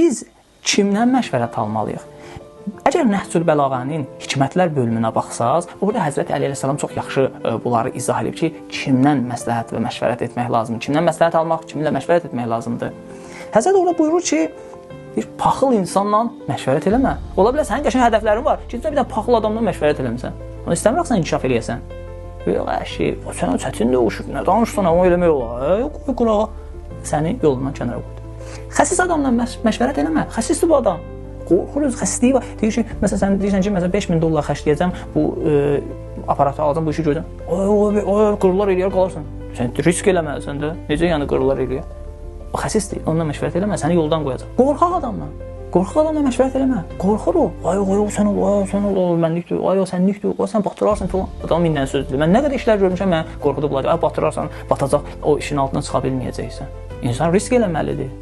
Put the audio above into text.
Biz kimdən məşvərət almalıyıq? Əgər Nəhcül Bəlağənin hikmətlər bölümünə baxsaz, orada Həzrəti Əli əleyhissalam çox yaxşı bunları izah edib ki, kimdən məsləhət və məşvərət etmək lazımdır, kimdən məsləhət almaq, kimlə məşvərət etmək lazımdır. Həzrət orada buyurur ki, bir paxıl insanla məşvərət eləmə. Ola bilər sənin qəşəng hədəflərin var, getsən bir dənə paxıl adamdan məşvərət eləmisən. Onu istəmirəm sən inkişaf eləyəsən. Yox, əşi, o sənə çətindir, o nə danışsan, onu eləmək olar. Qoy qurağa, səni yolundan kənara qoydu. Xəsis adamla məşvərət eləmə. Xəsisdir bu adam. Qorxur, öz xəsisliyi var. Deyir ki, məsələn, sən deyirsən ki, məsələn, 5000 dollar xərcləyəcəm, bu aparatı alacam, bu işi görəcəm. Oy, qırılar eləyər, qalarsan. Sən risk eləməlisən də. Necə yəni qırılar eləyər? O xəsisdir, onunla məşvərət eləmə, səni yoldan qoyacaq. Qorxaq adamla. Qorxaq adamla məşvərət eləmə. Qorxur o. Ay, ay, sən ol, ay, sən ol, mənlikdir, ay, sənlikdir, ay, sən batırarsan filan. Adam mindən sözdür. Mən nə qədər işlər görmüşəm, məni qorxudublar. Ay, batırarsan, batacaq, o işin altından çıxa bilməyəcəksən. İnsan risk eləməlidir.